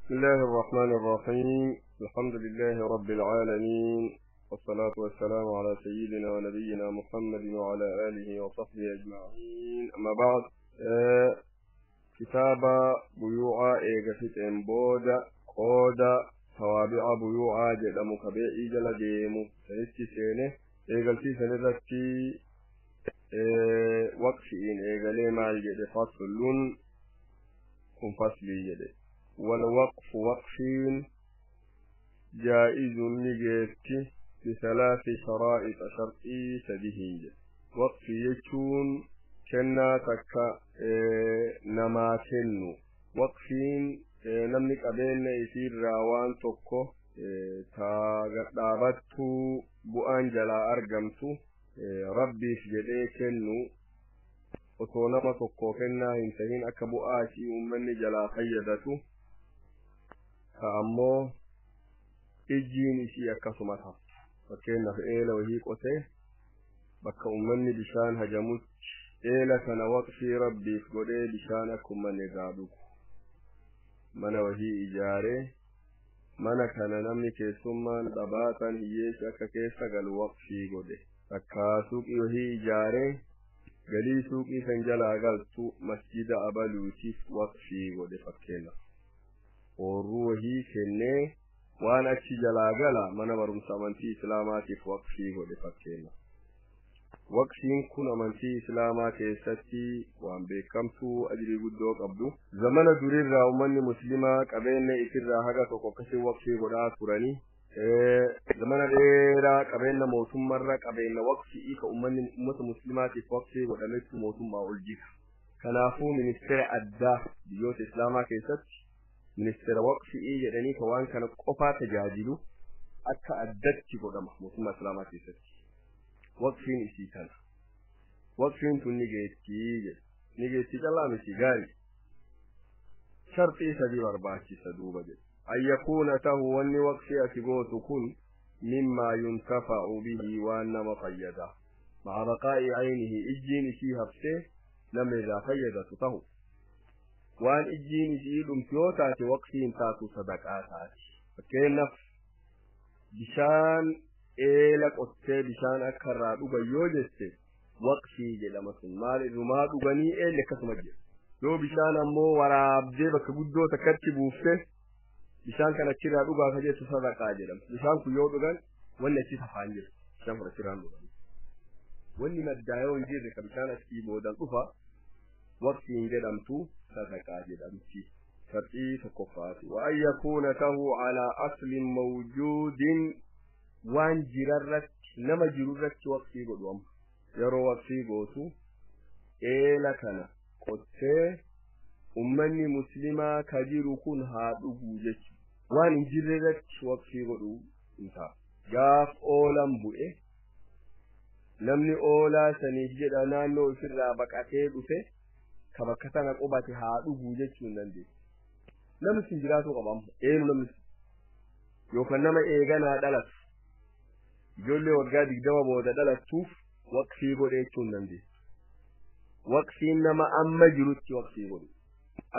بسم الله الرحمن الرحيم. الحمد لله رب العالمين، والصلاة والسلام على سيدنا ونبينا محمد وعلى آله وصحبه أجمعين. أما بعد، كتاب بيوعا إيغفت بودا قودا توابع بيوعا جدمو كبيعي جل ديمو سنتي سينه إيغلتي سنرتي وقفين إيغلي مال جد فصل كن فصلي جد. والوقف وقفين جائز نجيتي بثلاث شرائط شرطي سدهين. وقف يكون كنا تكا نما كنو وقفين نمنك أبين يسير راوان تكو تا بؤان جلا أرقمتو ربي في كنو osoo nama tokko kennaa hin tahin akka bu'aa ishii uummanni jalaa fayyadatu ka ammoo ijjiin ishii akkasuma haftu. Fakkeenyaaf eela wahii qotee bakka uummanni bishaan hajamutti eela kana waqfii rabbiif godhee bishaan akka uummanni irraa dhugu, mana wahii ijaaree mana kana namni keessummaan dhabaatan hiyyeessi akka keessa galu waqfii godhe, takkaa suuqii wahii ijaaree galii suuqii san jalaa galtu masjida abaluutiif waqfii godhe. Fakkeenyaaf oorruu wahii kennee waan achi jalaa gala mana barumsa amantii islaamaatiif waqfii godhe. Fakkeenyaaf waqfiin kun amantii islaamaa keessatti waan beekamtuu ajrii guddoo qabdu. Zamana durirraa uummanni muslimaa qabeenya isirraa haga tokko akkasii waqfii godhaa turanii zamana dheeraa qabeenya mootummaarra qabeenya waqfii ka uummanni uummata muslimaatiif waqfii godhametu mootummaa ol jira. Kanaafuu ministeera addaa biyyoota islaamaa keessatti ministeera waqfii jedhanii ka waan kana qofaa tajaajilu akka addatti godhama mootummaa islaamaa keessatti. Waqfiin isii kana. Waqfiin tun ni geettii jedhe. Ni geettii callaa miti gaarii. Sharxii sadii barbaachisa duuba jedhe. أن يكون ته وقفي أتقوت كن مما ينتفع به وأن مفيدا مع بقاء عينه إجين فيها فسه لم إذا فيدت ته وأن إجين فيه دمتيوتات وقفين تاتو صدقاتات. فكين نفس بشان إيلك أتي بشان أكرر أبيوجست وقفي جلمة مال إذا أغني إيلك سمجد لو بشان أمو ورابدي بك قدو تكتبو فيه bishaan kana achirraa dhugaa ka jettu sadaqaa jedhama. Bishaan kun yoo dhugan wanni achi hafaan jiru. Bishaan kun achirraan dhugan. Wanni maddaa yoo hin jirre ka bishaan achii boodan dhufa waqtiin jedhamtu sadaqaa jedhamti. Sharxii tokkoffaati. Wa an yakuuna tahu alaa aslin mawjuudin waan jirarratti nama jirurratti waqtii godhu amma. Yeroo waqtii gootu eela kana qottee ummanni muslimaa ka jiru kun haa dhuguu jechuudha. Waan hin jirre irratti waqfii godhuu hin ta'a. Gaaf oolan bu'e namni oolaa saniif jedha naannoo ofirraa baqatee dhufe ka bakka sana qubate haa dhuguu jechuu hin dandeessu. Namni sun jiraatuu qaba amma. Eenyu namni sun? Yookaan nama eeganaa dhalatu ijoollee waggaa 20 booda dhalattuuf waqfii godhe jechuu hin dandeessu. Waqfiin nama amma jirutti waqfii godhu.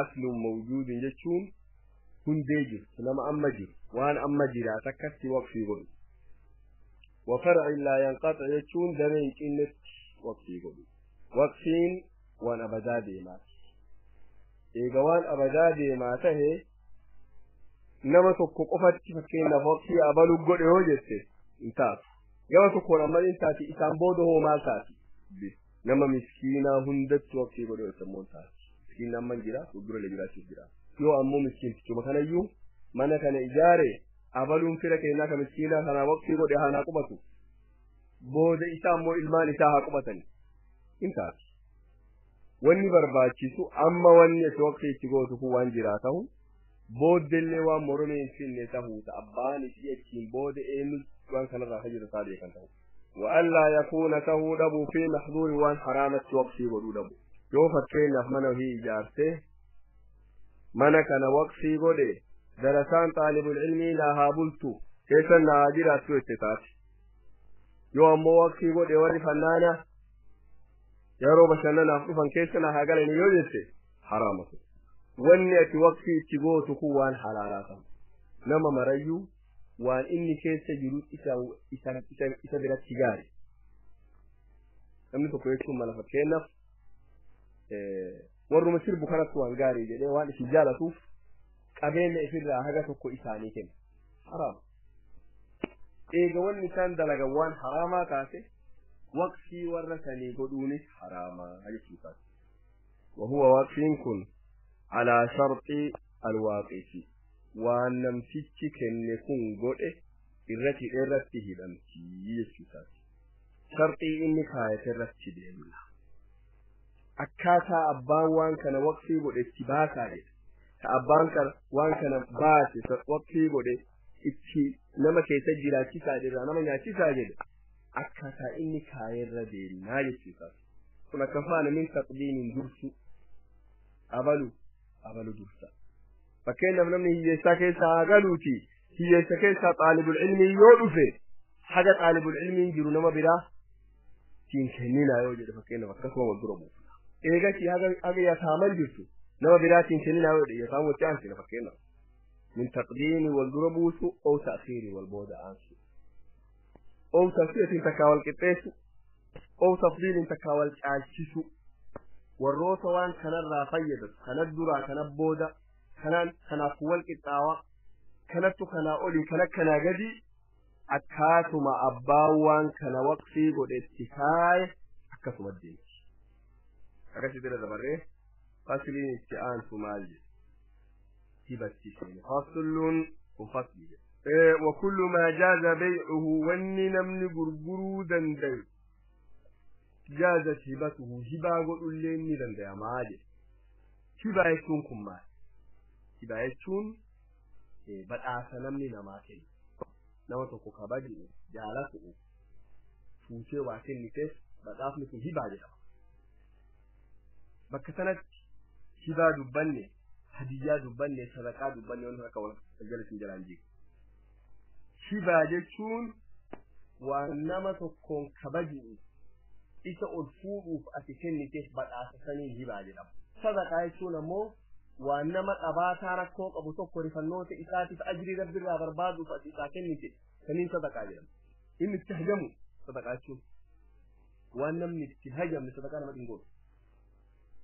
Aslun mawjuudin jechuun hundee jirtu nama amma jiru waan amma jiraata akkatti waqfii godhu. Wa far'in laa yanqaxi jechuun damee hin cinnetti waqfii godhu. Waqfiin waan abadaa deemaati. Eega waan abadaa deemaa tahe nama tokko qofatti fakkeenyaaf waqfii abaluu godhe yoo jette hin taatu. Gama tokkoon amma hin taati isaan booda hoo maal taati? Nama miskiinaa hundatti waqfii godhe yoo immoo hin taati. Miskiinni amma hin jira fuuldura jiraachuuf jira. Yoo ammoo miskiintichuma kanayyuu mana kana ijaare abaluun fira keenyaa ka miskiinaa kanaa waqfii godhe haa qubatu. Booda isaa ammoo ilmaan isaa haa qubatan. Hin taatu. Wanni barbaachisu amma wanni ati waqfii itti gootu kun waan jiraa ta'u booddellee waan moromee hin finne ta'uu ta'a. Abbaan isii achiin booda eenyu waan kanarraa fayyadu isaa beekan ta'u. Wa'allaa yakuuna ta'uu dhabuu fi mahduuri waan haraamatti waqfii godhuu dhabu. Yoo fakkeenyaaf mana ofii ijaarte mana kana waqfii godhe darasaan xaalibul ilmii naa haa bultu keessan naa haa jiraattu jette taate. Yoo ammoo waqfii godhe warri fannaana yeroo bashannanaaf dhufan keessa naa haa galani yoo jette haraama. Wanni ati waqfii itti gootu kun waan halaalaa ta'u nama marayyuu waan inni keessa jiru isa biratti gaari. Namni tokko jechuun mala, fakkeenyaaf warruma sirbu kanatti waan gaarii jedhee waan isin jaalatuuf qabeenya ifirraa haga tokko isaanii kenna. Haraama. Eega wanni isaan dalagan waan haraamaa taate, waqfii warra sanii godhuunis haraamaa jechuudha. وهو waqfiin kun على شرط الواقف waan namtichi kenne kun godhe irratti hidhamti jechuudha. Sharxii inni kaayate irratti deemna. Akkaataa abbaan waan kana waqfii godhe itti baasaa jedha. Ta abbaan kana waan kana baase waqfii godhe itti nama keessa jiraachisaa jedha, nama nyaachisaa jedha. Akkaataa inni kaayerra deemnaa jechuudha. Kun akka faana min taqdiimiin dursu, abalu abalu dursa. Fakkeenyaaf namni hiyyeessaa keessaa haa galuuti, hiyyeessa keessaa xaalibul ilmii yoo dhufe, haga xaalibul ilmiin jiru nama biraa siin kenninaa yoo jedhe, fakkeenyaaf akkasuma wal dura buufna. Eegasii haga yataaman jirtu nama biraatiin kenninaa yoo jedhe, yataaman walitti aansina. Fakkeenyaaf min taqdiimi wal dura buusu, oo ta'khiiri wal booda aansu, oo tafsiirin takkaa wal qixxeessu, oo tafdiilin takkaa wal caalchisu. Warroota waan kanarraa fayyadatu kana duraa, kana booda, kanaan kanaaf wal qixxaawa, kanattu kanaa olii, kana kanaa gadi, akkaatuma abbaan waan kana waqfii godhetti kaaye akkasuma deemti. Akkasi bira dabarree fasliin itti aantu maal jedhe? Hibatti seene. Faslun kun fasli jedhe. وكل ما جاز بيعه wanni namni gurguruu dandayu جازت هبته hibaa godhullee ni danda'amaa jedhe. Hibaa jechuun kun maal? Hibaa jechuun badhaasa namni namaa kennu. Nama tokko kabaju, jaalatu, fuutee waa kenniteef badhaasni kun hibaa jedhama. Bakka sanatti hibaa dubbanne, hadiyyaa dubbanne, sadaqaa dubbanne, wanti akka wal jala isin jalaan jiru. Hibaa jechuun waan nama tokkoon kabaju, isa ol fuudhuuf ati kenniteef badhaasa saniin hibaa jedhama. Sadaqaa jechuun ammoo waan nama qabaataa rakkoo qabu tokko rifannoota isaatiif ajrii Rabbirraa barbaaduuf ati isaa kennite saniin sadaqaa jedhama. Inni itti hajamu sadaqaa jechuun waan namni itti hajamne sadaqaa nama hin godhu.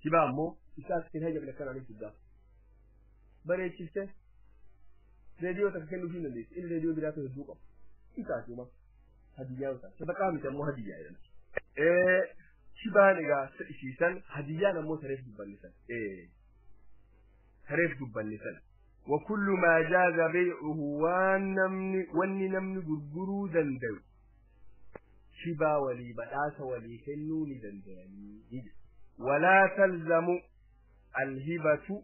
Hibaa ammoo isaas itti hajamne akkanaan guddaa. Bareechiste reediyoo takka kennuufii hin dandeessu. Inni reediyoo biraa hedduu qabu. Isaasuma hadiyyaa isaa. Sadaqaa miti ammoo hadiyyaa jedhama. Hibaan egaa isiisan, hadiyyaan ammoo sareef dubbanne san. Sareef dubbanne san. وكل ما جاز بيعه waan namni wanni namni gurguruu dandayu hibaa walii badhaasa walii kennuu ni dandayanii. ولا تلزم الهبة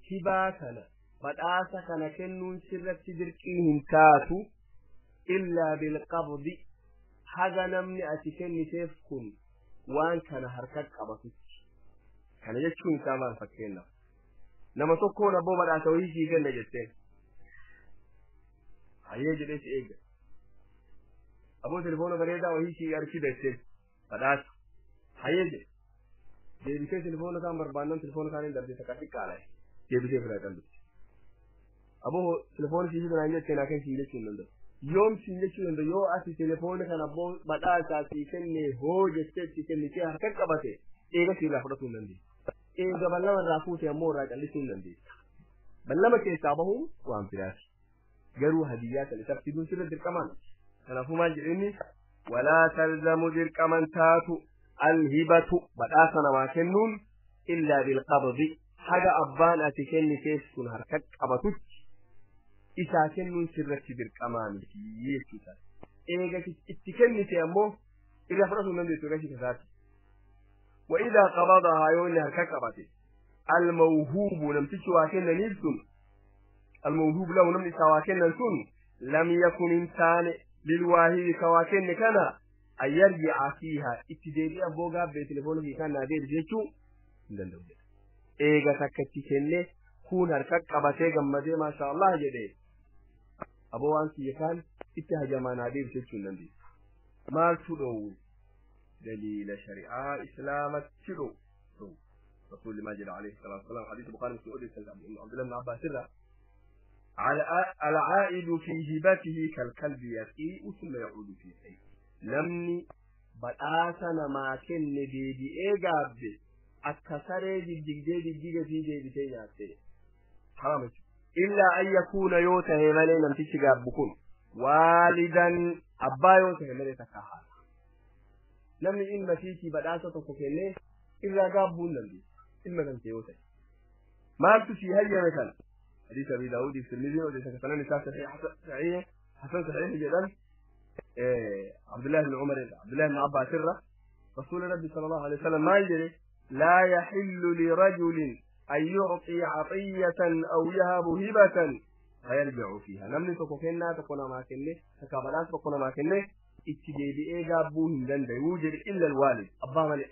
hibaa kana badhaasa kana kennuun sirratti dirqii hin taatu إلا بالقبض haga namni ati kenniteef kun waan kana harka qabatutti. Kana jechuun isaa maal? Fakkeenyaaf nama tokkoon abboo badhaasa wayii sii kenna jetteen, hayyee jedhee si eega. Aboo telefoona bareedaa wayii sii argida jetteen badhaasa, hayyee jedhe. Deebisee telefoona kaan barbaannan telefoona kaan hin dhabde, takka xiqqaadha, deebisee firaa qallutti. Aboo telefoona sii fidnaan jettee naa kenn siin jechuu hin danda'u. Yoom siin jechuu danda'u? Yoo ati telefoona kana abboo badhaasaa sii kenne hoo jettee itti kennitee harka qabate, eega siirraa fudhatuu hin dandeessu. Eega ballama irraa fuute ammoo irraa callisuu hin dandeessa. Ballama keessaa bahuun waan biraati. Garuu hadiyyaa sana isaaf fiduun sirra dirqamaan. Kanaafuu maal jedheenni? ولا تلزم dirqaman taatu الهبة badhaasa namaa kennuun إلا بالقبض haga abbaan ati kenniteef sun harka qabatutti isaa kennuun sirratti dirqamaa miti jechuudha. Eega itti kennite ammoo irraa fudhatuu hin dandeessu eega kasaati. وإذا قبضها yoo inni harka qabate الموهوب namtichi waa kennaniif sun الموهوب له namni isaa waa kennan sun لم يكن hin taane للواهب ka waa kenne kana أن يرجع فيها itti deebi'e abboo gaabbee telefoona kee kan naa deebise jechuu hin danda'u jedha. Eega takka itti kenne kun harka qabatee gammadee maasha Allah jedhee, aboo waan kiyya kaan itti hajamaa naa deebise jechuu hin dandeessu. Maaltu dhoowwe? Daliila shari'aa Islaamatti dhoowwe. رسول ما جل عليه الصلاة والسلام حديث البخاري مسلم عبد الله بن عباس على العائد في هبته كالكلب يقيء ثم يعود في حي namni badhaasa namaa kenne deebi'ee gaabbe akka saree diddigdee diddiga sii deebitee nyaatte haraama jechuudha. Illaa an yakuuna yoo tahe malee namtichi gaabbu kun waalidan abbaa yoo tahe malee takka haadha. Namni ilma isiitii badhaasa tokko kennee irraa gaabbuu hin dandeessu. Ilma kan ta'e yoo ta'e. Maaltu sii hayyame kana? حديث أبي داود في الترمذي وليس كفنان صحيح حسن صحيح جدا. عبد الله بن عمر عبد الله بن عباس رسول ربي صلى الله عليه وسلم ما يجري لا يحل لرجل أن يعطي عطية أو يهب هبة فيرجع فيها. نمني تكوكينا تكونا ما كني تكابلات تكونا ما كني اتجيبي إيجابوه من يوجد إلا الوالد أبا ملئ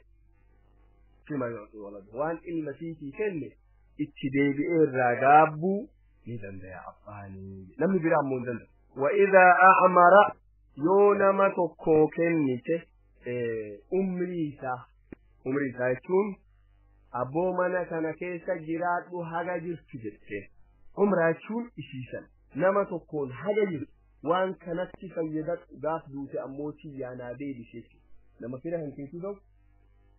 فيما يعطي ولده وان إلما فيكي كني اتجيبي إيجابو من يا أباني نمني برامون دند. وإذا أعمر yoo nama tokkoo kennite umrii isaa jechuun abboo mana kana keessa jiraadhu haga jirtu jette umraa jechuun isiisan nama tokkoon haga jirtu waan kanatti fayyadadhu gaaf duute ammoo tiyyaanaa deebise jechuudha. Nama fira hin keessu ta'u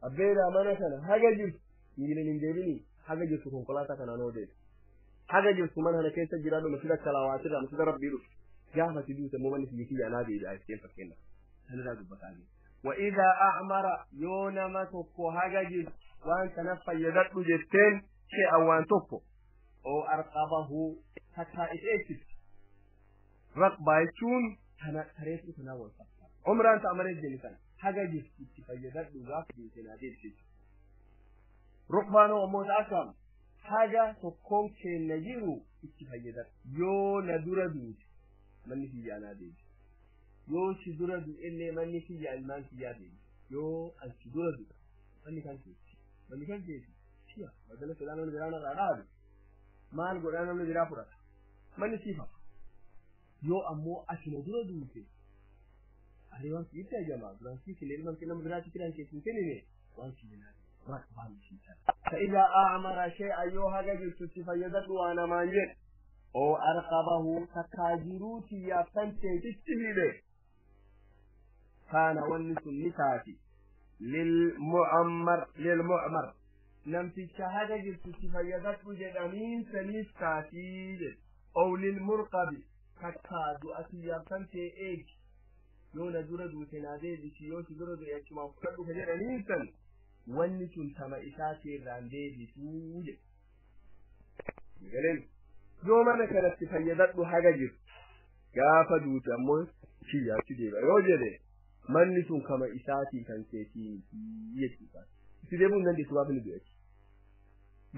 abbeeraa mana kana haga jirtu miilan hin deebinii haga jirtu konkolaataa kanaan oo deebi haga jirtu mana kana keessa jiraadhu masjida kalawaatirraa masjida rabbii dhufu gaafati duute immoo manni siyya kiyya deebi'a jettee fakkeenyaaf sanirraa dubbataa jiru. Wa'idaa a'mara yoo nama tokko haga jirtu waan kana fayyadadhu jetteen she'an waan tokko oo arqabahu takkaa is eegsifte raqbaa jechuun kana tareessu kanaa wal fakkaata. Umraan ta'a malee jenni sana haga jirtu itti fayyadadhu gaaf duute naa deebise jechuudha. Ruqbaan ammoo ta'a haga tokkoon keenya jiru itti fayyadadhu yoo na dura duute manni kiyyaa naa deebi yoo si dura du'ellee manni kiyyaa ilmaan kiyyaa deebi yoo an si dura du'e manni kan keeti manni kan keeti siya badala silaa namni biraa narraa dhaabe maal godhaa namni biraa fudhata manni siif hafa yoo ammoo ati na dura duute ani waan sitti ajamaa duraan sii kenne ilmaan kee nama biraatti filan keetti hin kennine waan si naa raqbaan isii sana. Fa'idaa a'mara shay'an yoo haga jirtutti fayyadadhu waa namaan jedhe oo arqabahu takkaa jiruuti yaabtan teetitti hidhe kaana wanni sun ni taati lilmu'ammar namticha haga jirtutti fayyadadhu jedhaniin saniif taatii jedhe ow lilmurqabi takkaa du'ati yaabtan tee eegi yoo na dura duute naa deebisi yoo si dura du'e achumaan fudhadhu ka jedhaniin san wanni sun tama isaatii irraan deebisuu jedhe. Yoo mana kanatti fayyadadhu haga jirtu gaafa duute ammoo kiyyaatti deebi'a yoo jedhe manni sun kama isaatii kan keetii miti jechuudha. Itti deebi'uu hin dandeessu gaafa inni du'e.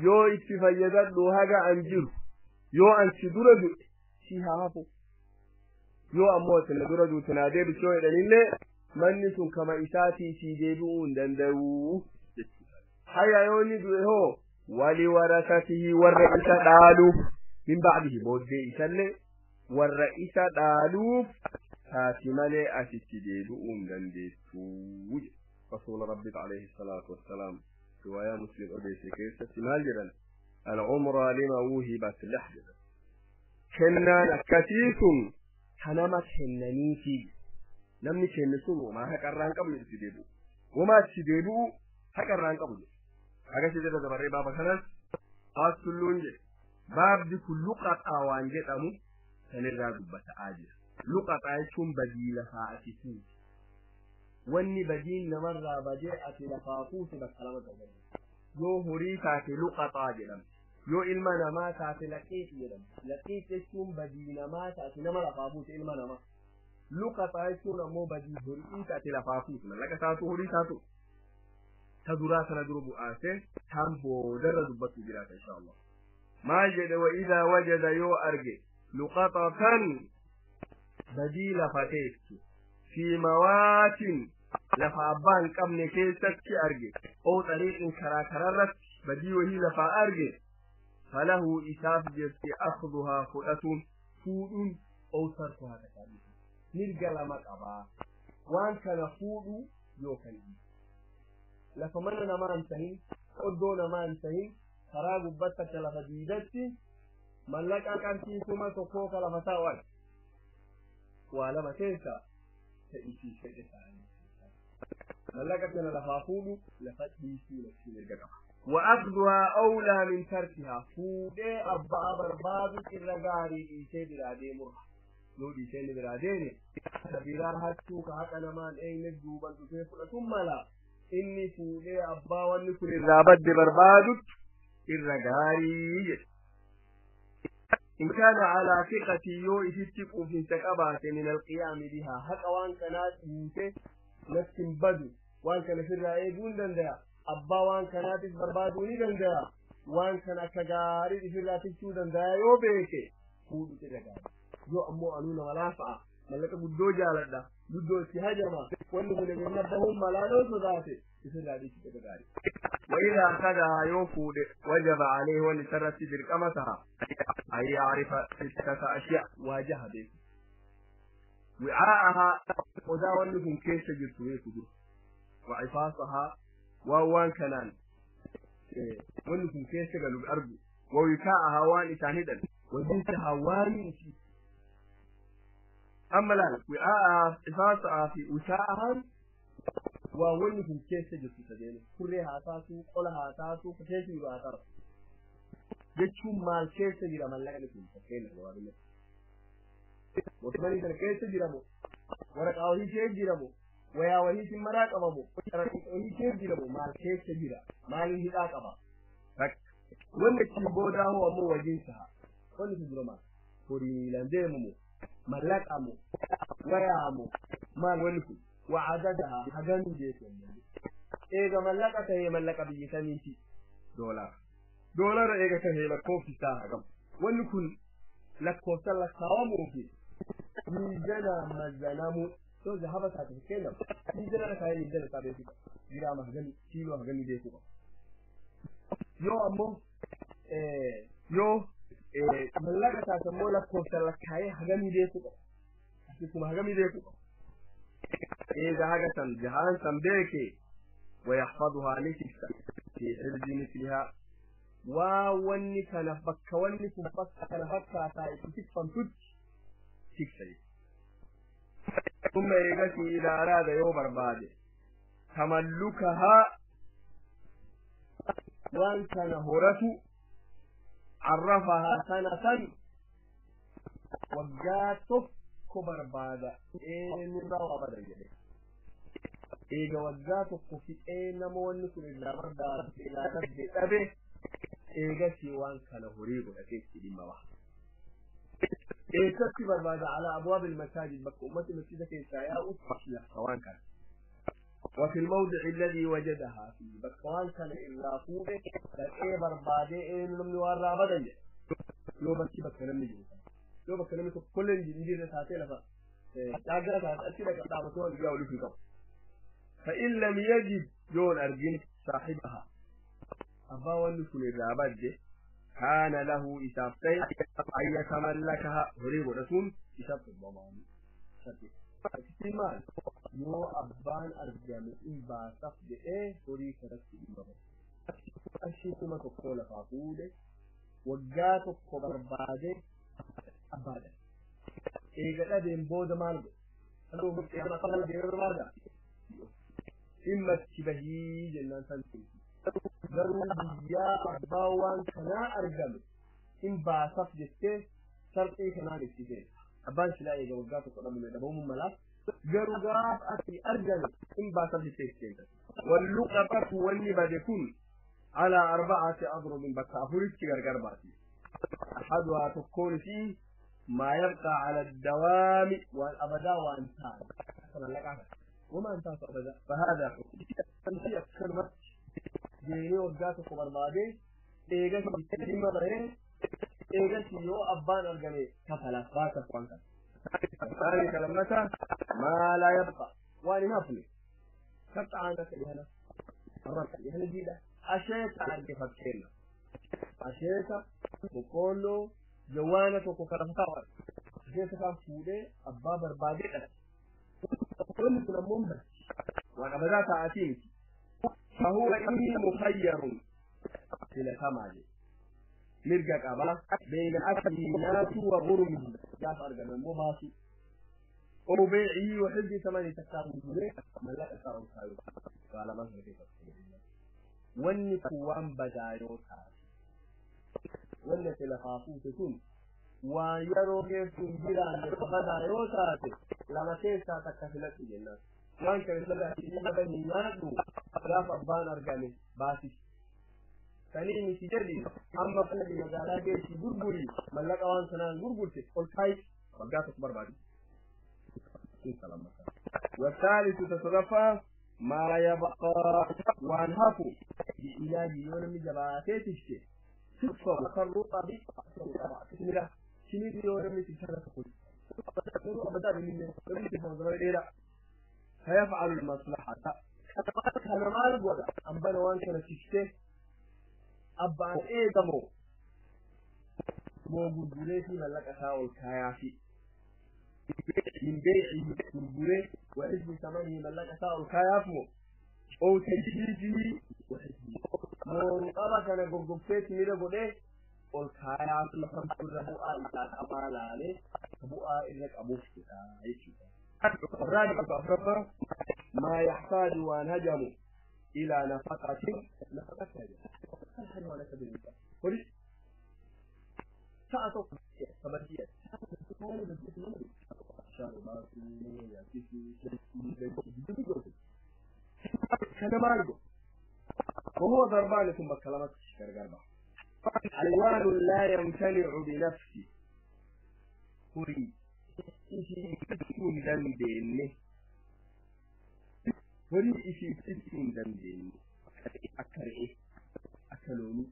Yoo itti fayyadadhu haga an jiru yoo an si dura du'e si haa hafu yoo ammoo ati na dura duute naa deebisu yoo jedhanillee manni sun kama isaatii si deebi'uu hin danda'u jechuudha. Haya yoo inni du'e hoo wali warasatihi warra isa dhaaluuf min ba'dihi booddee isallee warra isa dhaaluuf taati malee asitti deebi'uu hin dandeessu. Rasuula Rabbiit alayhi salaatu wassalaam riwaayaa Muslim odeesse keessatti maal jedhan al-umraa lima wuhibat lah jedhan. Kennaan akkasii sun ka nama kennaniifi namni kenne sun homaa haqarraa hin qabu itti deebi'u. Homaa itti deebi'u haqarraa hin qabu jedhu. Akkasii jedha dabarree baaba kanas haastulluun jedhe. Baabdi kun luqaxaa waan jedhamu sanirraa dubbata'aa jira. Luqaxaa jechuun badii lafaa ati fuute. Wanni badiin namarraa badee ati lafaa fuute bakka lama ta'uu. Yoo horii taate luqaxaa jedhamti. Yoo ilma namaa taate laqiix jedhamti. Laqiix jechuun badii namaa taate nama lafaa fuute ilma namaa. Luqaxaa jechuun ammoo badii horii taate lafaa fuute. Mallaqa taatu horii taatu. Ta duraa sana dura bu'aasee tan boodarra dubbattu jiraata inshaallah. Maal jedhe wa'idaa wajada yoo arge luqaxatan badii lafa teessu fi mawaatin lafa abbaa hin qabne keessatti arge oo xariiqin karaa kararratti badii wahii lafaa arge falahu isaaf jirti akhduhaa fudhatuun fuudhuun oo sarkuhaa takaabisu mirga lama qabaa waan kana fuudhuu yoo kan dhiisu. Lafa mana namaa hin tahin, oddoo namaa hin tahin, karaa gubbatti akka lafa diidatti mallaqa qarshii 1000 ka lafa taa'u waa lama keessa ta'isii fedhe ta'anii mallaqa kana lafaa fuudhu lafa dhiisuu lachuu mirga qaba. وأخذها أولى من تركها فودي أبا برباد إلا غاري إيسي برادي مرة لو إيسي براديني biraa hattuu ka haqa namaan eegne duuban dhufee fudhatun mala inni fuudhee abbaa wanni kun irraa badde barbaadutti irra gaarii jedhe. إن كان على ثقة yoo isitti quufinsa qabaate من القيام بها haqa waan kanaa dhiise nafsi hin badu waan kana ofirraa eeguu hin danda'a abbaa waan kanaatif barbaaduu ni danda'a waan kana akka gaarii ofirraa tiksuu danda'a yoo beeke fuudhutu irra gaarii yoo ammoo anuu nama laafa'a mallaqa guddoo jaaladha guddoo itti hajama wanni kun eegna bahuun malaaloo sodaate isirraa dhiisi irra gaarii. وإذا أخذها يوفود وجب عليه ولسرة برقمتها أن يعرف ستة أشياء واجه به وعاءها ودا ولكم كيس جرتويك وعفاصها ووان كنان ولكم كيس قالوا الأرض ووكاءها وان إتاندا وجنسها وان أما لا وعاءها عفاصها في وكاءها waa wanni kun keessa jirtu sadeenu kurree haa taatu qola haa taatu keessa jiru haa taatu jechuun maal keessa jira mallaqni kun fakkeenya gabaabinatti mootummaan sana keessa jiramu waraqaa wahii keessa jiramu wayaa wahii maraa qabamu waraqaa wahii keessa jiramu maal keessa jira maaliin hidhaa qaba wanni achiin boodaa hoo ammoo wajiinsa haa wanni kun dura maal horii miilaan deemamu mallaqamu wayaamu maal wanni kun وعددها هجن جيت إيجا ملقة هي ملقة بيسانيتي دولار دولار إيجا كهي لكوف ساعة كم ونكون لكوف سلا كوامو في ميزانا مزنامو تو ذهب ساعة كنا ميزانا كهي ميزانا تابع فيك جرام هجن كيلو هجن جيتو يو أمو إيه يو إيه ملقة ساعة مو لكوف سلا كهي هجن جيتو أسيكم هجن جيتو إذا هجسا جهان سنبيكي ويحفظها لتكسا في حفظ مثلها ووني كنفك وني كنفك كنفك تكفن تج تكسا ثم يغسي إذا أراد يوبر بعد تملكها وان كان هرته عرفها سنة وجاتك barbaada eenyurraa waa badan jedhe eega waggaa tokko fixee nama wanni kun irraa barbaade irraa dhabde dhabe eegasii waan kana horii godhatee itti dhimma baha. Eessatti barbaada alaa abwaab ilmasaajid bakka ummati masjida keessaa yaa'u lafa waan kana. وفي الموضع الذي وجدها فيه بكوان كان إلا فوق لكي بربادي إيه نمني وارا بدن لو بكي بكي نمني جوتا yoo bakka namni tokko illee hin jirre taatee lafa dhaaggaa taate achi dhaqa dhaabatee waan guyyaa olii qabu. فإن لم يجد يون أرجين صاحبها أبا ونكون الرابد كان له إسافتين أن يتملكها هريب رسول إسافة الضمان احتمال يو أبان أرجام إن باسف بإيه هري كرسي إمام أشي كما تقول فاقودة وجاتك بربادة abbaadha. Eega dhabeen booda maal godhe? Barbaada. Dhimma itti bahii jennaan san Garuu guyyaa abbaa waan kanaa argame hin baasaf jettee sarxii kanaan itti seene. Abbaan silaa eega waggaa tokko dhabame dhabamuun malaa garuu gaafa ati argame hin baasaf jettee itti seente. Walluqabatu wanni bade kun alaa arba'ati adrubin bakka afuritti gargar baati. أحدها تكون فيه ما يبقى على الدوام والأبدا وأنتان وما أنتان أبدا فهذا حكم هي كلمة جيني وقاتك بربادي إيجاس بكلمة غير إيجاس يو أبان أرجمي كفلا فاتك وأنت هذه كلمتها ما لا يبقى وأنا ما أفني كبت عنك لهنا مرة لهنا جيدة أشيت عن كيف asheeta boqqoolloo jawaana tokko kana taa'an asheeta kan fuudhee abbaa barbaadee dhala. Wanni kun ammoo hin waan abadaa taa'atii miti. فهو إني مخير إلى ثمانية مرقى قبا بين أكله ناس وغرمه جاف أرقى من مباسي وبيعه وحفظ ثمانية تكتاب من لا أسار الخير قال ما كيف wanni kun waan badaa yoo taate wanni ati lafaa fuute kun waan yeroo keessa hin jiraanne badaa yoo taate lama keessaa takka filadhu jennaan waan kana filadhu nyaadhu gaafa abbaan argame baasisi sanii miti jedhi amma falli magaalaa geessi gurguri mallaqa waan sanaan gurgurte ol kaayi waggaa tokko barbaadi. والثالث تصرفه ما يبقى وانهفوا بعلاج يوم جباتي تشتي تكفر الرطب فيفعل المصلحة أنا ما أقول أم بنوان كان تشتي أبا إيه دمو موجود بريسي ملك أساو الكيافي من بيعه gurguree وحزب ثمنه ملك أساو الكيافو أو تجهيزه وحزبه موضوع كان غوغوفتي ميرا غودي ol kaayaa irra bu'aa isaa qabaa laalee bu'aa irra qabuuf jedha jechuudha. الرابع أفرفر ما يحتاج وأن هجموا إلى نفقة نفقة هجم وهو ضربان ثم كلمة شكر حيوان لا يمتنع بنفسه هري دندنه هري دندنه أكره أكلوني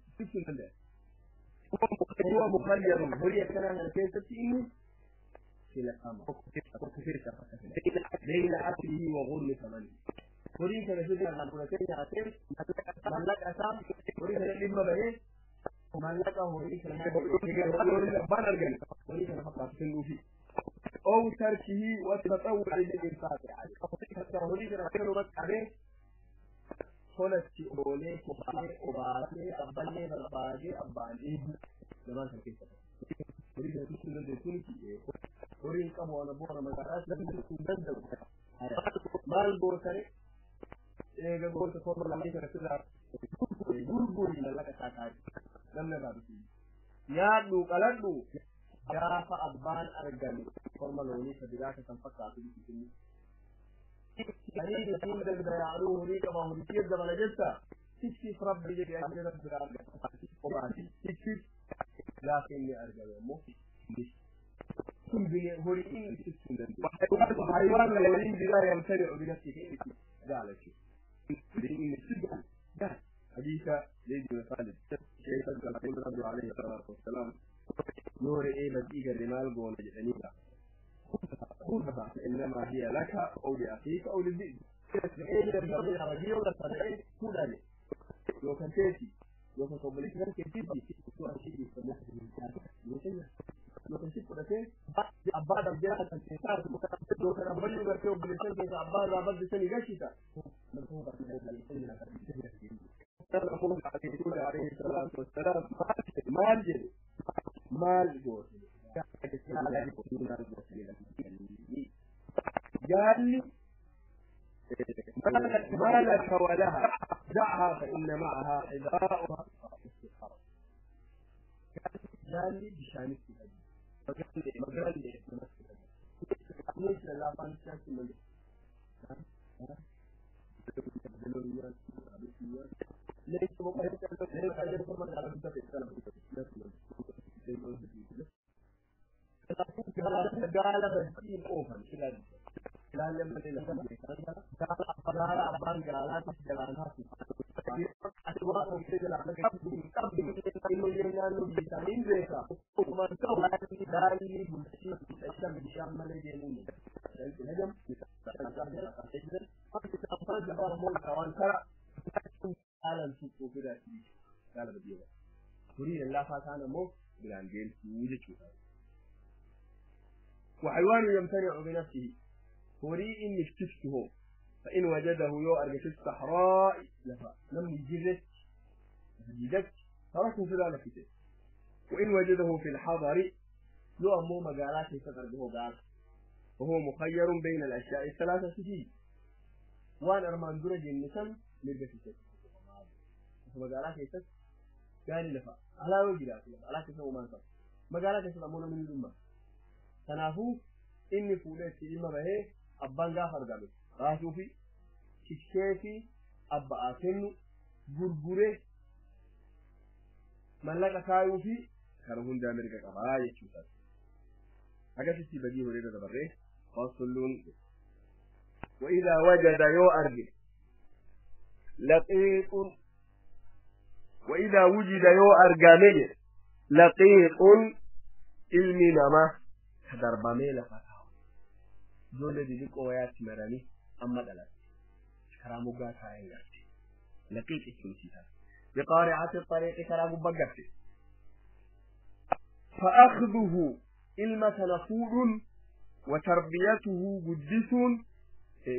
هو مخير هري كان كيف في الأمر بين أكله وغرم ثمنه هري كان في ملك أسام هري كان لما بهيه mallaqa horii kana horii kana fakkaatu fi أو تركه والتطوع للإنفاق عليه horii kana kanuma qabee tolatti oolee kofee obaasee abballee barbaadee abbaan eegu lamaan kana keessa horii kana tuksuu dandeessuun horiin qabu waan abboora maqaadhaas hin danda'u maal gootare eega goota korma lamee kana sirraa gurguri mallaqa isaa kaa'e namni irraa bitu nyaadhu qaladhu gaafa abbaan argame korma loonii ka biraa ka kan fakkaatu bitu sanii bituun danda'aadhu horii qaba horii dabala jetta tikkiif rabbi jedhee ajjata biraa argame tikkiif gaafa inni argame immoo kun bine horii inni tiksuun danda'u haywaan waliin biraa yamtani'u binafsihi gaalachu حديث زيد بن خالد كيف قال عليه الصلاة والسلام نور إيه بديك الرمال قول جنيبا إنما هي لك أو لأخيك أو للذئب لو كان تأتي لو كان قبلك لو كان شيء أبا دبجة لو كان أبلي بركة وبلسان أبا أبا سني غشيتا عليه الصلاة والسلام مال جل مال جوز قال لي ما لك ولها دعها فإن معها حذاؤها قال لي بشانك قال لي ليس لا فانسان من ليس قال بسيم أوفن قال لما قال أبان قالات جلانات وحيوان يمتنع بنفسه horii inni tiksu hoo فإن وجده يو في الصحراء لفا لم يجرت جدت تركه في ذلك وإن وجده في الحضر يو أمو مقالات يستغرقه قال وهو مخير بين الأشياء الثلاثة فيه وأن أرمان درج النسم مرقة في مقالات يستغرق قال لفا على وجه لا على كيف وما انت مقالات يستغرقون من الأمة تنافو إني فوليت إما به أبان غافر قبل baasuu fi tiksee fi abba'aa kennu gurguree mallaqa kaayuu fi kana hundaa mirga qabaa jechuudha. Akkasitti badii horii irra dabarree fasulluun وإذا وجد يو أرجع لقيط وإذا وجد يو أرجع لقيط ilmi namaa ka darbamee lafa taa'u ijoollee xixiqqoo wayaatti maranii amma dhalatte karaa moggaa taa'ee garte laqiiq jechuun isii taate biqaari'ati xariiqi karaa gubbaa garte fa'akhduhu ilma sana fuudhuun wa tarbiyatuhu guddisuun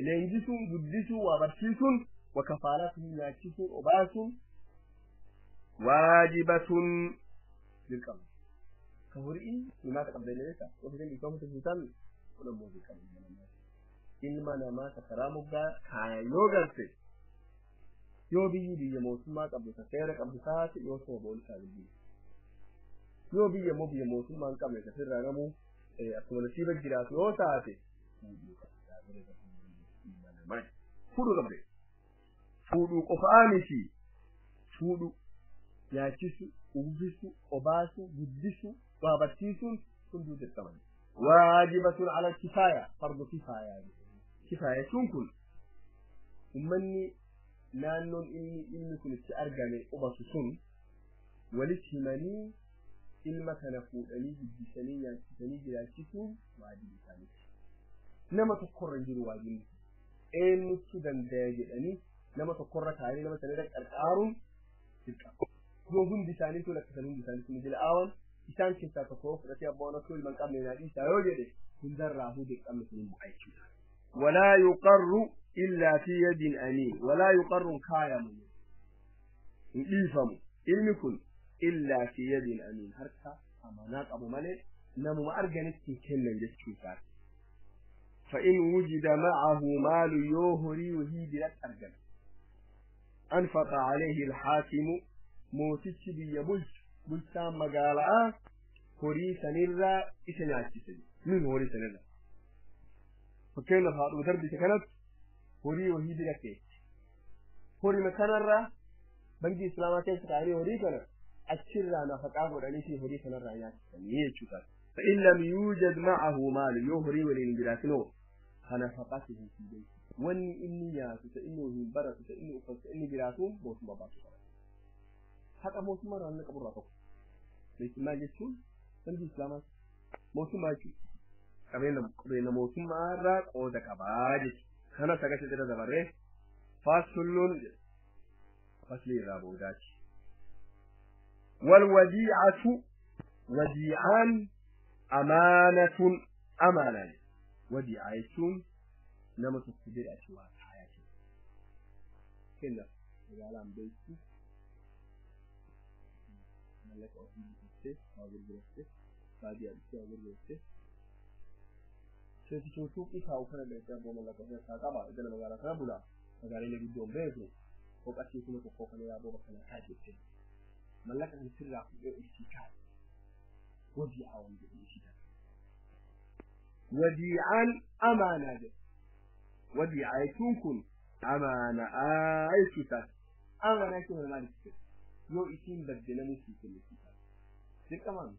leenjisuun guddisuu waa barsiisuun wa kafaalatuhu nyaachisuun obaasuun waajibatun dirqama ka horii namaa qabdee beektaa ofiisin dhiifama taasisan kun ammoo dirqama ilma namaa ka karaa moggaa kaayan yoo garte yoo biyyi biyya mootummaa qabdu ka seera qabdu taate yoo sooba ol isaa bilbilu yoo biyya immoo biyya mootummaa hin qabne ka sirraa namuu akkuma nasiiba jiraatu yoo taate fuudhuu qabde fuudhuu qofaa miti fuudhuu nyaachisu uwwisu obaasu guddisu waa barsiisuun hunduu dirqama waajibatun ala kifaaya fardu kifaaya kifaaya jechuun kun ummanni naannoon inni ilmi kun itti argame qubatu sun walitti himanii ilma kana fuudhanii guddisanii nyaachisanii jiraachisuun waajiba isaaniiti nama tokkorra hin jiru waajibni eenyutu dandaya jedhanii nama tokkorra kaa'anii nama sana irra qarqaaruun dirqama yoo hundi isaaniitu lakkisan hundi isaaniitu ni jala aawan isaan keessaa tokko fudhatee abbaan osoo ilma hin qabne naa dhiisaa yoo jedhe hundarraafuu dirqamni sun hin bu'a jechuudha. ولا يقر إلا في يد أمين ولا يقر كايم إيفم إلمكن إلا في يد أمين هركا أمانات أبو مالك نمو ما أرجنت كلمة جسكي فإن وجد معه مال يوهري وهي بلا أرجن أنفق عليه الحاكم mootichi biyya bulchu bulchaan magaalaa horii sanirraa isa nyaachise min horii sanirraa fakkeenyaaf haadhuma darbite kanatti horii wahii bira keessa horima kanarraa bangii islaamaa keessa kaa'anii horii kana achirraa nafaqaa godhanii fi horii kanarraa nyaachisanii jechuudha. فإن لم يوجد معه مال يهري ولين جراتنو فنفقته في بيته واني إني ياتو فإنه برت فإنه فإني جراتون موت مباتو haqa mootummaa irraa inni qaburraa tokko beekummaa jechuun dambii islaamaa mootummaa jechuudha qabeenya qabeenya mootummaa irraa qooda qabaa jechuudha kanas akkasitti irra dabarree fasulluun faslii irraa boodaati walwadiicatu wadiicaan amaanatun amaanaa wadiicaa jechuun nama tokko bira ati waa kaayaa kenna magaalaan beektu mallaqa ofii bitattee waa gurgurattee baadiyyaa dhuftee waa gurgurattee seetichuu suuqii kaa'u kana beektee abboo mallaqa ofii harkaa qaba iddoo magaalaa kana bulaa magaalee guddoon beeku hoqatii kuma tokkoo kana yaaboo bakka naa kaa'e jettee mallaqa kan sirraa fuudhee ibsii kaa'e wadiicaa waan jedhu isii taate wadiicaan amaanaa jedhu wadiicaa jechuun kun amaanaa jechuu taate amaanaa jechuun maal jechuudha yoo isiin badde namni sii kenne sii taate dirqamaan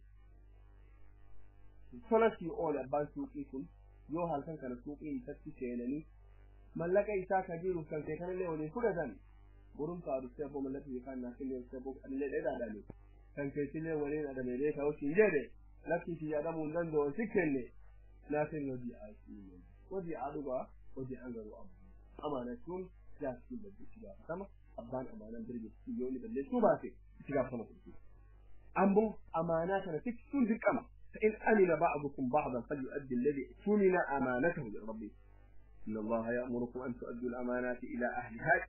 tola sii oole abbaan suuqii kun yoo halkan kana suuqii isatti seenanii mallaqa isaa ka jiruuf kan ta'e kanallee waliin fudhatan borumsaa dhuftee abboo mallaqa yookaan naa kenne dhuftee abboo anillee dheedaadhaani kan keessillee waliin adame beekaa hojiin jedhe lakkii si jedhamuu hin danda'u si kenne naa kenne hojii aa hojii aa dhugaa hojii aan garuu amaana jechuun jaartiin badde itti gaafatama abbaan amaanaan bira jirtu yoo inni balleessuu baate itti gaafatama fudhatu. Ammoo amaanaa kana tiksuun dirqama. فإن أمن بعضكم بعضا فليؤدي الذي اؤتمن أمانته لربه. إن الله يأمركم أن تؤدوا الأمانات إلى أهلها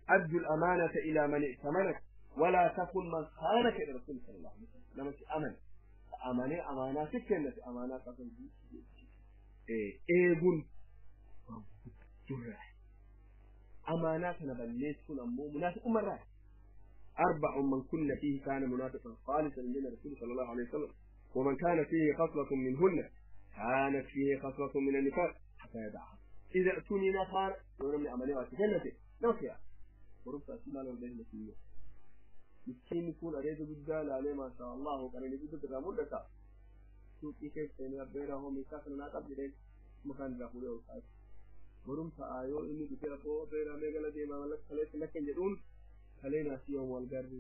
أدوا الأمانة إلى من ائتمنك ولا تكن من خانك إلى رسول صلى الله عليه وسلم لما أمن أمانة أماناتك كنت أمانات إيغون أماناتنا بليتكم أمو منافق مرات أربع من كن فيه كان منافقا خالصا من الرسول صلى الله عليه وسلم ومن كان فيه خصلة منهن كانت فيه خصلة من النفاق حتى يدعها إذا ائتوني نفار ولم يعملوا أتجنته نوكيا وربط أسماء لهم مسلمين مسكين يكون أريد بالدال عليه ما شاء الله وقال لي بدك رامودك شوفي كيف سينبيرهم يسافرنا قبل مكان راحوا والخاص barumsa ayoo inni dhufee abboo beeraa meegala deemaa mallaqa kaleessa lakkan jedhuun kalee naasii yoom wal garri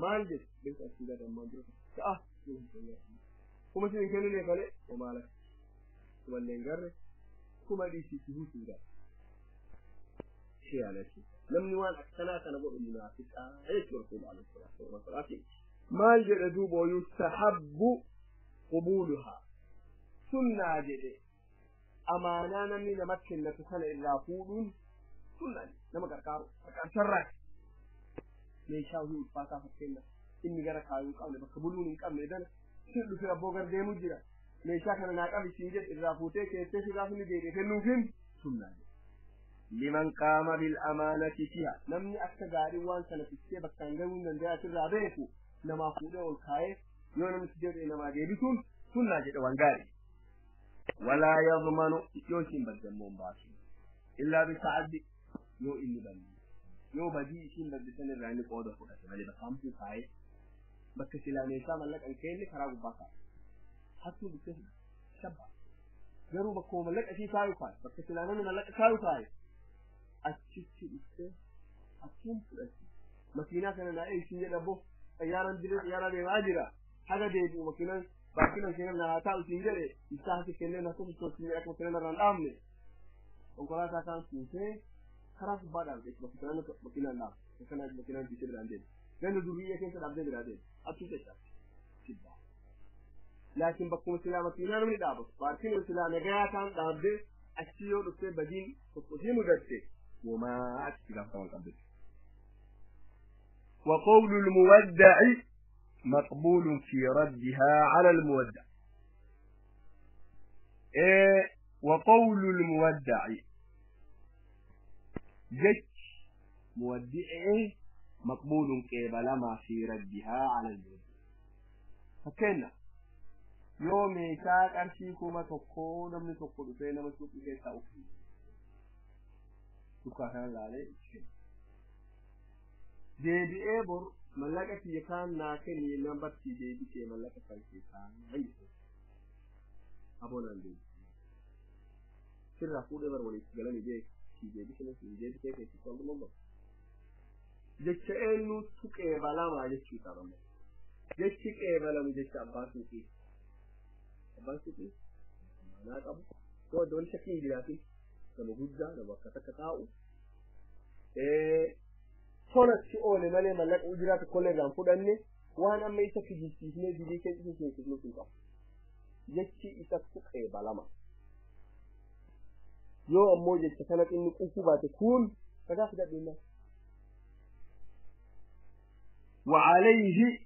maal jedhu beekta asii gad ammaa jiru ta'a kuma isin hin kennine kalee homaa lakka kuma illee hin garre kuma dhiisitti huutuudha shiyaalatti namni waan akkanaa kana godhu munaafiqaa jechuudha rasuula alayhi salaatu wasalaam maal jedhe duuba yustahabbu qubuuluhaa sunnaa jedhe amaanaa namni namatti kennatu kana irraa fuudhuun sunnaa nama gargaaru gargaarsarraa meeshaa hojii ulfaataa fakkeenya inni gara kaayuu hin qabne bakka buluun hin qabne dana sin dhufe abboo gar deemu jira meeshaa kana naa qabi siin jedhe irraa fuutee keessee si gaafa inni deebi'e kennuufiin sunnaa liman qaama bil amaanati fiha namni akka gaarii waan kana fiksee bakkaan gahuu hin danda'e asirraa beeku namaa fuudhee ol kaayee yoo namni si jedhe namaa deebisuun sunnaa jedhe waan gaarii. ولا يضمن يوشين بدمون باشي إلا بتعدي يو إني بني يو بدي إشين بدسن الراني قودة فوقك مالي بقام في فاي بك سلامي سام لك أنكين لك هراغ باكا حتى بكسر شبا جرو بكو ملك أشي سايو فاي بك سلامي ملك سايو فاي أتشتي بكسر أتشم فلسي مكينة كان لا إيش يلبو طيارة دلت طيارة دي حاجة دي مكينة baakinan keenya na haa taa'u siin jedhe isaa hasi kennee na tokko siin jedhe akkuma kennee narraan dhaabne konkolaataa kaan fuutee karaa gubbaa dhaabde bakka kanaan makiinaan dhaabde bakka kanaan makiinaan fiitee biraan deeme ganna durriyyee keessa dhaabdee biraa deeme achii caccabte sibbaa laakiin bakkuma silaa makiinaa namni dhaabatu baarkiin silaa nagayaa kaan dhaabdee achi yoo dhuftee badiin tokko sii mudatte womaa achi gaafataman qabde. وقول المودع مقبول في ردها على المودع إيه وقول المودع جج مودعه مقبول قبل ما في ردها على المودع فكنا يوم كان أرشيكما تقول من تقول فينا مسوق كيسا أخي تكاكان لالي دي بور mallaqa kiyya kaan naa kenni jennaan bartii deebisee mallaqa kan keessaa hayyisu aboonaan deebisee sirraa fuudhee bar walitti galanii beek sii deebisee sii deebisee keessatti wal dhuma bahu jecha eenyutu qeebalamaa jechuu qaba jechi qeebalamu jecha abbaa suuqii abbaan suuqii amaanaa qabu yoo adda wani shakkii hin jiraatin nama guddaa nama akka takka taa'u tolatti oole malee mallaqa ujiraa tokkollee irraan fudhanne waan amma isa kijibsiisnee dilii keessa isa seensifnuuf hin qabu. Jechi isattu qeebalama. Yoo ammoo jecha kana xinni quufuu baate kun ragaa fidadheenna. وعليه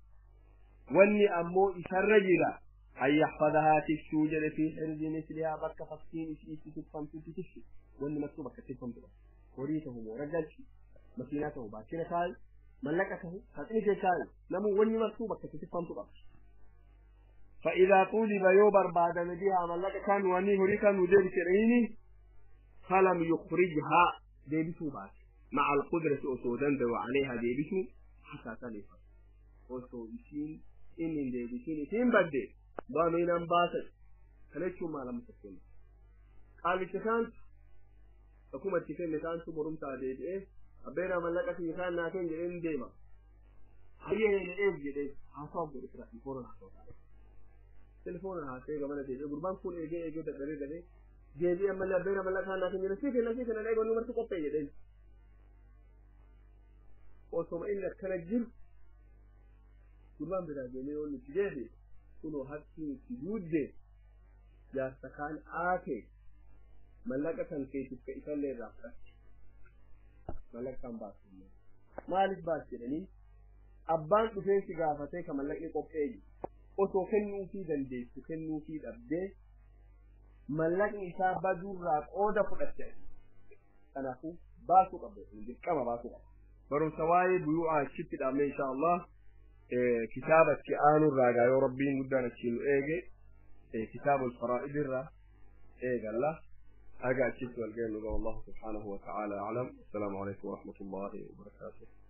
wanni ammoo isarra jira an yaxfadahaa tiksuu jedhe fi xirzi mislihaa bakka fakkiin isii itti tikfamtutti tiksu wanni martuu bakka tikfamtu qaba horii tahu moora galchi makiinaa tahu baachina kaayu mallaqa tahu haxini kee kaayu namuu wanni martuu bakka itti tikfamtu qaba فإذا طولب يوبر بعد نبيها ملك كان واني هريكا ندير كريني فلم يخرجها ديبسو بات مع القدرة أسودا وعليها ديبسو حتى تلف osoo isiin inni hin deebisiin isiin badde baamiinan baasan kana jechuun maal amma fakkeenya qaalicha isaantu akkuma itti kenne isaantu borumsaa deebi'ee abbeeraa mallaqa fi isaan naa kenni jedhee hin deema hayyee jedheef jedhee haasawa godhe fira telefoona haasawa telefoona haasa'ee gamana deebi'ee gurbaan kun eegee eegee dadhabee gadee deebi'ee ammallee abbeeraa mallaqa naa kenni jedhee sii kenna sii kenna eegoon marti qophee jedheen osoma inni akkana jiru gurbaan biraa deemee yoo nuti deebi kunoo harki nuti duudde jaarsa kaan aate Mallaqa kan keetiif ka isallee irraa fudhatte mallaqa kan baasu maaliif baas jedhanii abbaan dhufee si gaafatee ka mallaqni qophee jiru osoo kennuufii dandeessu kennuufii dhabdee mallaqni isaa baduurraa qooda fudhatte. Kanaafuu baasuu qabda, dirqama baasuu qabda. Barumsa waa'ee buyu'aa achitti dhaabne insha Allah kitaaba itti aanurraa gaa yoo rabbiin guddaan achiin nu eege kitaaba alfaraa'id irraa eegalla. Haga achitti wal geenyu. Wallahu subhaanahu wa ta'ala a'lam. Assalaamu alaykum wa rahmatullahi wa barakaatuh.